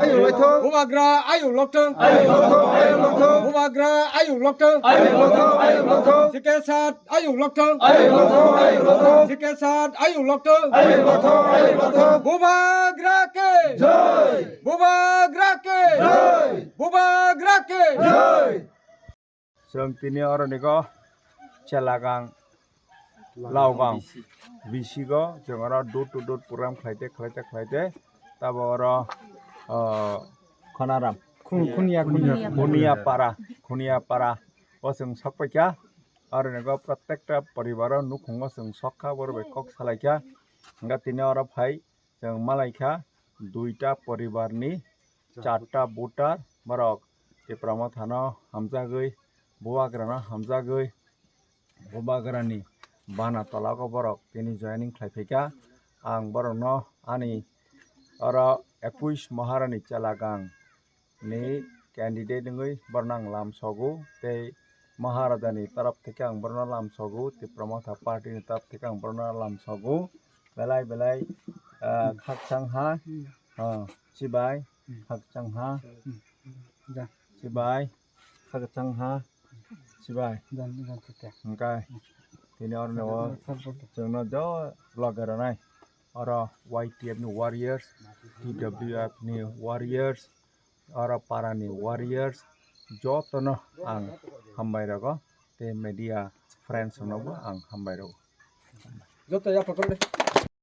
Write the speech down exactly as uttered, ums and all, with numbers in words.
Ayuk lokthung. Bubagra ayuk lokthung. Ayuk lokthung, ayuk lokthung. Bubagra ayuk lokthung. Ayuk lokthung, ayuk lokthung. Sikesat ayuk lokthung. Ayuk lokthung, ayuk lokthung. Sikesat ayuk lokthung. Ayuk lokthung, ayuk lokthung. Bubagra ke. Jai. Bubagra ke. Jai. Bubagra ke. Jai. Chwng tini oro nigo Chelagang, Laogang, bisigo chwng oro door to door program khlaite, khlaite, khlaite. Tabo oro, ah, Khonaram. Khun-, Khuniya, Khuniya. Khuniya para, Khuniya para. O chwng sok paikha. Oro nigo protekta poribaro nukhungo chwng sok kha, borok bai kok salaikha. Hwnkhe tini oro phai chwng malaikha duita poribarni charta voter borok Tipra Mothano hamjagwi, Bubagrano hamjagwi, Bubagrani bana tolao borok tini joining khlai phaikha. Ang borokno ani oro ekush Maharani Chelagang ni candidate wngwi borokno ang lam sogo, tei Maharajani taraf theke ang borokno lam sogo, Tipra Motha party ni taraf theke ang borokno lam sogo. Belai belai, ah, khakchang ha, ah, chibai, khakchang ha, chibai, khakchang ha, chibai. Hwnkhe tini oro no chwngno jo loge rwnai, oro Y T F ni warriors, T W F ni warriors, oro parani warriors jotono ang hambai rogo, tei media friends rokno bo ang hambai rogo. Joto ya photo le.